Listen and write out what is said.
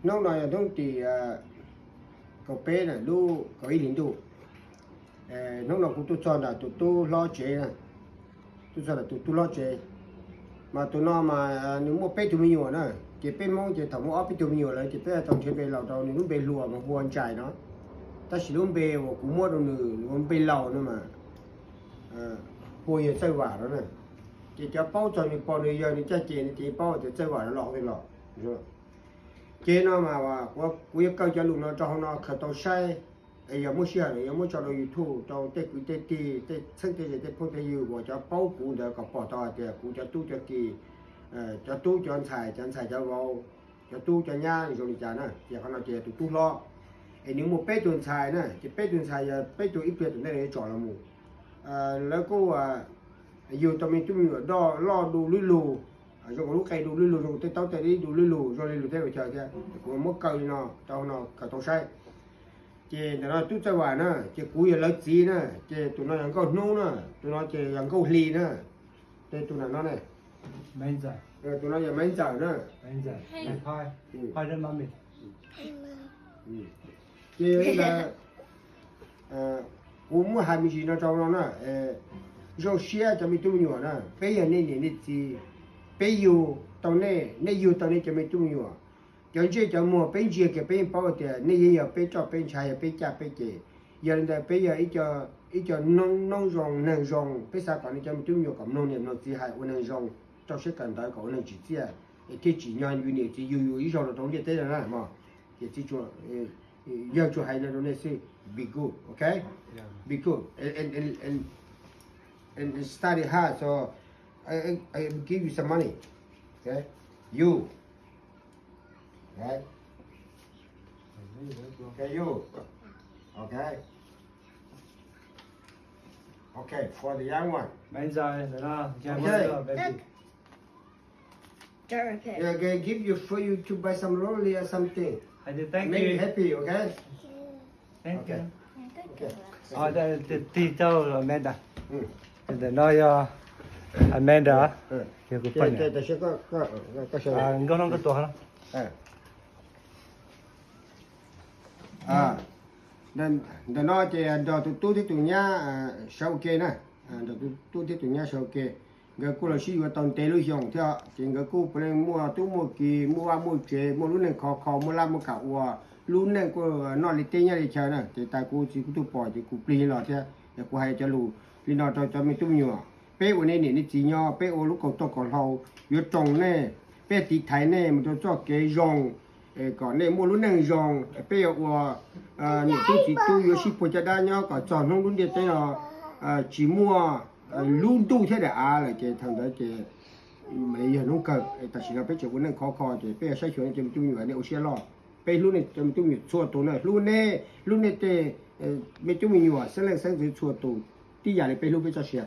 Hnub no yog hnub tim kaum peb na, lub kaum ib hlis ntuj. Hnub no kuv tuaj txog ntawm tus tub hlob tsev, tuaj txog ntawm tus tub hlob tsev. Mas tus no mas nws muaj peb tug me nyuam na. Ces peb Hmoob ces thaum muaj ob peb tug me nyuam lawm ces peb tau nrhiav npe laus rau nws. Lub npe hluas mas hu ua Ntsais no, tab sis lub npe uas kuv muab rau nws ua npe laus no mas hu ua yawg Txawj Vam no na. Ces cov paub txog nws, pom nws yawg nws caj ces nws ces paub tias Txawj Vam no los qhov twg los. Ces no mas kuv yuav kaw cov lus no rau hauv no khaws tau saib, es yog muaj sij hawm yuav muab tso rau YouTube rau tej kwv tej tij, tej txheeb tej ze, tej phooj tej ywg uas cov paub kuv ntawd kom pom tau hais tias kuv cov tub cov ki, cov tub cov ntxhais, cov ntxhais cov vauv, cov tub cov nyab zoo li cas na. Ces qhov no ces tus tub hlob, es nws muaj peb tug ntxhais na, ces peb tug ntxhais yog peb tug ib pliag tom ntej yuav tso los mus. Lawv kuj yug tau me tub me nyuam loj du lug lug, zoo lub qe du lug lug, zoo tej taub tej dib du lug lug, zoo li lug teb lug chaw thiab. Kuv muab kaw li no rau hauv no khaws tau saib. Ces ntawm no tub Txawj Vam na, ces kuv yog lawv txiv na. Ces tus no yog Nkauj Hnub na, tus no ces yog Nkauj Hli na. Ces tus ntawm no ne, tus no yog Maiv Ntxawm na. Ces kuv muab hais me ntsis no rau no na, zoo siab cov me tub me nyuam na, peb yog nej niam nej txiv, peb yug tau nej, nej yug tau nej cov me tub me nyuam. Cov ntsej cov muag peb ntsia kiag peb yeej paub tias nej yeej yog peb roj peb ntsha, yog peb caj peb ces. Yog li ntawd peb yog ib co noob zoo neeg zoo, peb xav kom nej cov me tub me nyuam kom mloog niam mloog txiv hais, ua neeg zoo, rau siab kawm ntawv kom ua neeg tsim txiaj, es thiaj tsim nyog yus niam txiv yug yus ib zaug rau ntiaj teb no na mog. Ces txiv tsuas, yawg tsuas hais no rau nej xwb, be good, okay? Be good and, and, and, and, and study hard, so I, I, I give you some money, okay? You, right? Okay, you, okay? Okay, for the young one. Maiv Ntxawm, ntawm no, okay. Yeah, okay, give you for you to buy some lolly or something. Make you happy, okay? Okay. Tig tau Amanda. Ntawm no yog Amanda, yog kuv poj niam. Nkauj Hnub, koj tuav no. Ntawm no ces nrog tus tub thiab tus nyab sawv ua ke na, nrog tus tub thiab tus nyab sawv ua ke. Nkawd kuj los sib yuav tau ntev lub xyoo thiab, ces nkawd kuj puav leej muaj tub muaj ki, muaj vaj muaj tsev, muaj lub neej khov kho, muaj laj muaj kam ua, lub neej kuj noj li teb nyob li chaw na. Ces tas kuv txiv kuv tuaj pom ces kuv plig los thiab, es kuv hais cov lus li no rau cov me tub me nyuam. Peb ua nej niam nej txiv nyob, peb ua lub kaus toj kaus hlau, yuav roos nej, peb tiv thaiv nej mus rau txoj kev zoo, kom nej muaj lub neej zoo. Peb yuav ua niam tub txiv tub, yuav sib puag caj dab nyob kom txog hnub lub ntiaj teb no tsis muaj lub ntuj thiab daim av lawm ces thaum ntawd ces yog hnub kawg. Tam sim no peb tseem ua neej khov kho ces peb yuav saib xyuas nej cov me tub me nyuam, nej ua siab loj. Peb hlub nej cov me tub me nyuam txhua tus na, hlub nej, hlub nej tej me tub me nyuam, xeeb leej xeeb ntxwv txhua tus tib yam li peb hlub peb txoj sia.